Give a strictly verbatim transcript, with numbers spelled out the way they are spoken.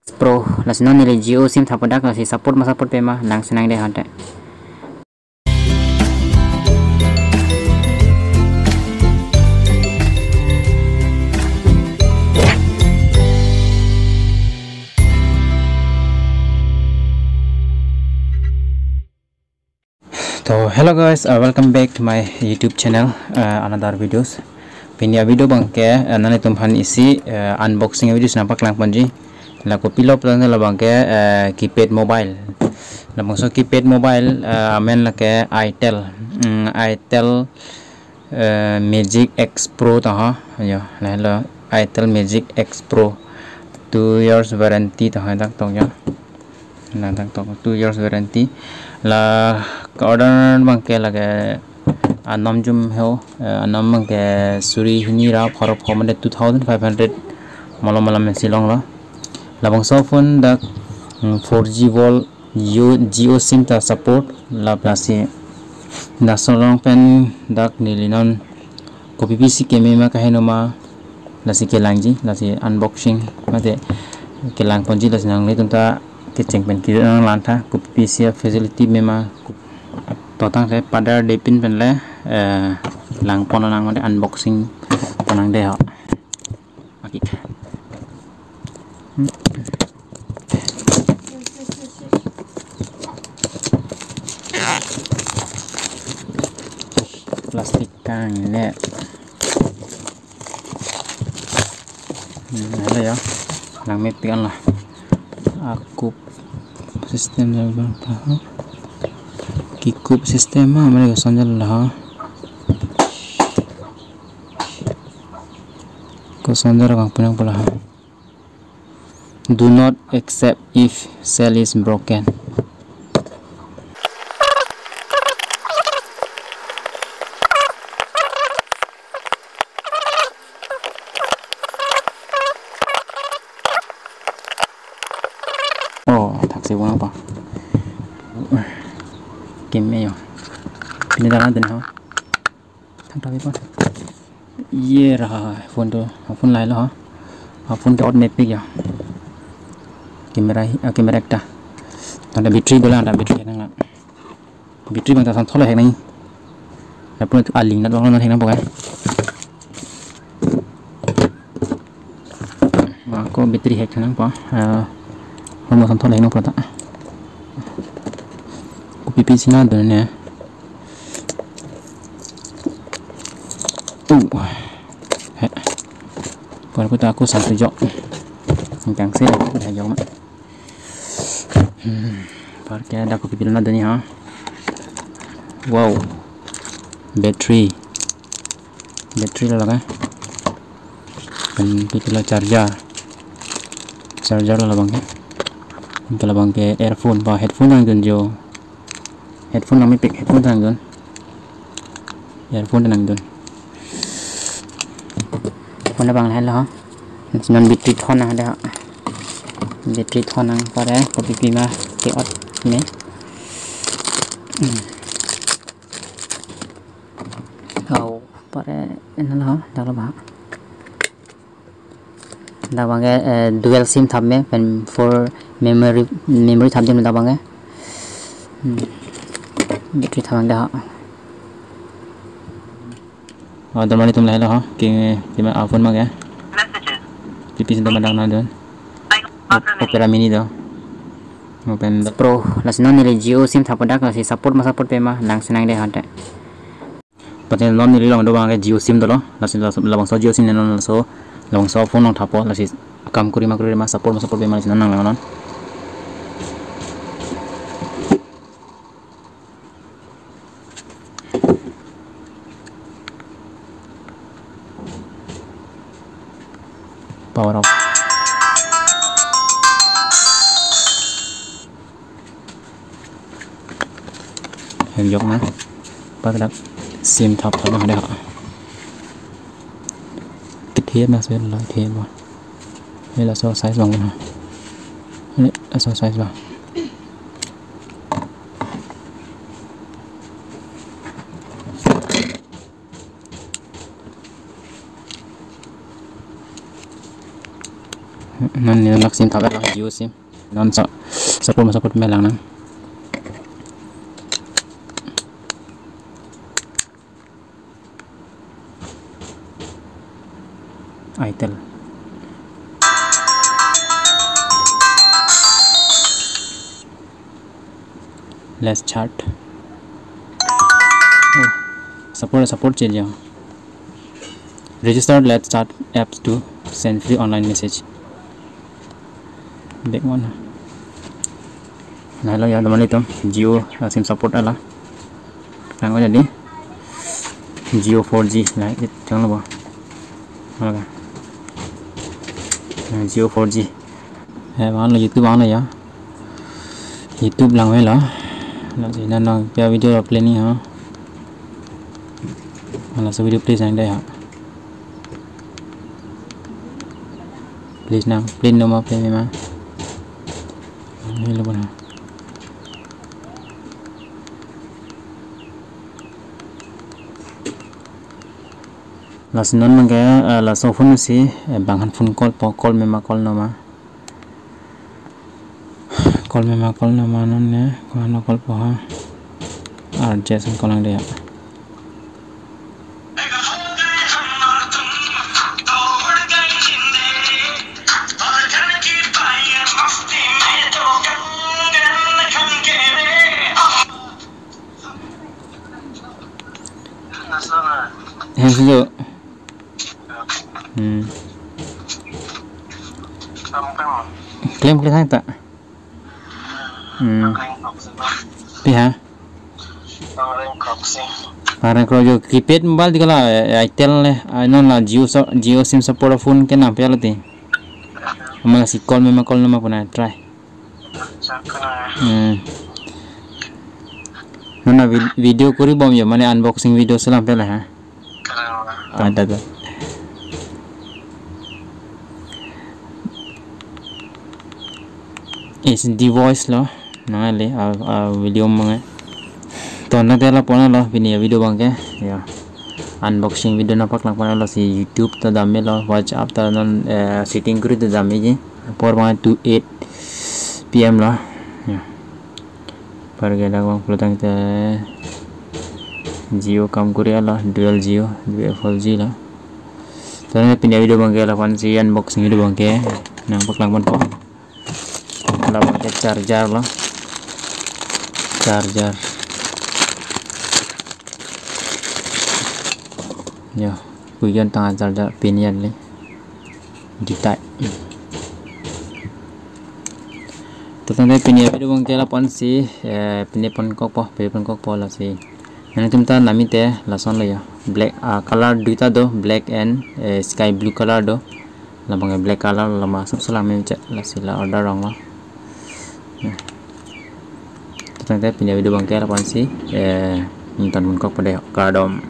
Pro, lasi non neli Jio sim thappo dak, lasi support ma support pema, nang senang de hante. So hello guys, uh, welcome back to my YouTube channel, uh, another videos. Pini a-video abangke, uh, nanglitum aphan isi, uh, unboxing videos nangpaklang ponji. La kopilo pulote labangke, uh, keypad mobile. Labangso keypad mobile, uh, amen lake Itel, mm, Itel, uh, Magic X Pro ta ha. Yo, lahelo Itel Magic X Pro, two years warranty ta ha, dak tok yo. Ladak tok two years warranty. La ka-order abangke lake anom jum ho, eh, anom abangke suri hini ra pharo pho mane two thousand five hundred malom malom si longlo. Labangso phone dak, mm, four G volt Jio, Jio sim ta support, la lasi laso along pen dak neli non kopi pisi keme ma kaheno ma, lasi kelangji, lasi unboxing mate kelang ponji, lasi nanglitum ta kecheng pen kiri nang lantha, kopi pisi facility mema. To tangte pada depin pen le, eh, lang pon nang mate unboxing pon nang de ho. Akik. Plastic kang le. Hmm, ada ya. Lang mepik an lah. Akup system yang berapa? Kikup system ah, mereka sanjal lah. Ko sanjal kang punang pula ha. Do not accept if cell is broken. Oh, thaksi bang apa? Keme yo. Pini dalam din ha. Thang tabi pa. Ye ra phone to, phone lahelo ha. Phone to out mepik ya. Camera hi, ah, camera ekta. Tangte battery dolang, ta battery nang la. Battery abang ta son tholo hek nang. Lapu aling nat bang non hek nang pokai. Ako battery hek nang pa. Eh, phone son tholo hek nang pa ta. Kopi pisi nang dun ne. Uh. He. Por puta aku santu jok. Engkang sih dah jok ma. Hmm. Por ke ada kopi pisi nang dun ne ha. Wow. Battery. Battery lo laga. Pen pipila charger. Charger lo labang ke. Ke labang ke earphone ba headphone nang dun jo. Headphone nang mepik, headphone nang dun. Earphone nang dun. Phone abang lahelo ha. Non battery thon nang ada. Battery thon nang pare kopi pima ke-ot ne. Hmm. Au, pare ena lo, dak lo ba. Dak abang ke, eh, dual sim thap me, pen four memory, memory thap dim dak abang ke. Hmm. Battery thap abang dak. Oh, damali tum lahelo ha, ke, ke ma phone ma ke. Messages. Pipi sinta madang na dun. Op-, Opera Mini do. Open do. Pro, lasi non neli Jio sim thappo dak, lasi support ma support pema, nang senang de hante. Pate non neli along do abang ke Jio sim dolo, lasi, lasi labangso Jio sim ne non laso, labangso phone along thappo, lasi akam kuri ma kuri ma support ma support pema lasi non nang lang non. Power off. Hek jok na. Paklak sim thap thap na deh. Kethe ma sel lo kethe ba. Ini laso size abang na. Ini laso size abang. Non neli lak sim thap lang, Jio sim. Non sa, support ma support me lang nang. Itel. Let's chat. Oh, support, support chejang. Register Let's Chat apps to send free online message. Back one. Nah, lo ya, teman itu Jio, uh, sim support ala. Nang aja di Jio four G, nah, itu jangan lupa. Oke. Nah, Jio four G. Eh, bang lo YouTube bang lo ya. YouTube lang lo. Laso ina nang pia video play ni ha. Laso video play sang deh ha. Please nang play no ma play ma. Ini lo bana. Laso non mangke, eh, laso phone si, eh, bang han phone call po, call me ma call no ma. Call me ma call no ma non ne, call no call po ha. Ar Jason call lang deh ya. Hei, sujo. Hmm. Klem klem hai ta. Hmm. Pi ha? Pareng krok jo keypad mobile di kala, eh, Itel le, ah, non la Jio so, Jio sim support phone ke nang pia lo ti. Ama si call me ma call no ma puna try. Hmm. Non na vid-, video kuri bom yo, mane unboxing video selam pele ha. Ada tu. Is device lo, nang le, ah, ah, video mangke. To na tela pona lo, pini video bangke, ya. Unboxing video nangpaklang pona lo si YouTube ta dam-e lo, WhatsApp ta non, eh, setting kuri ta dam-e ji. Por bang two eight P M lo. Ya. Par ke dak bang pulotangte Jio kam kuri lo, dual Jio, dual four G lo. To ne pini video bangke lapu-an si unboxing video bangke nangpaklang pon po. Labangke charger lo. Charger. Yo, kuyon tang charger pin yan le. Di tai. To tangte pini video bangke lapu-an si, eh, pini pon kok po, pini pon kok po lasi. Nangtum ta nami te lason lo ya. Black, ah, color duita do, black and, eh, sky blue color do. Labang black color lama sub salam mem cek lasi la order rong lo. Ya. To tangte pini video bangke lapu-an si, eh, nonton pon kok po dei, kardom.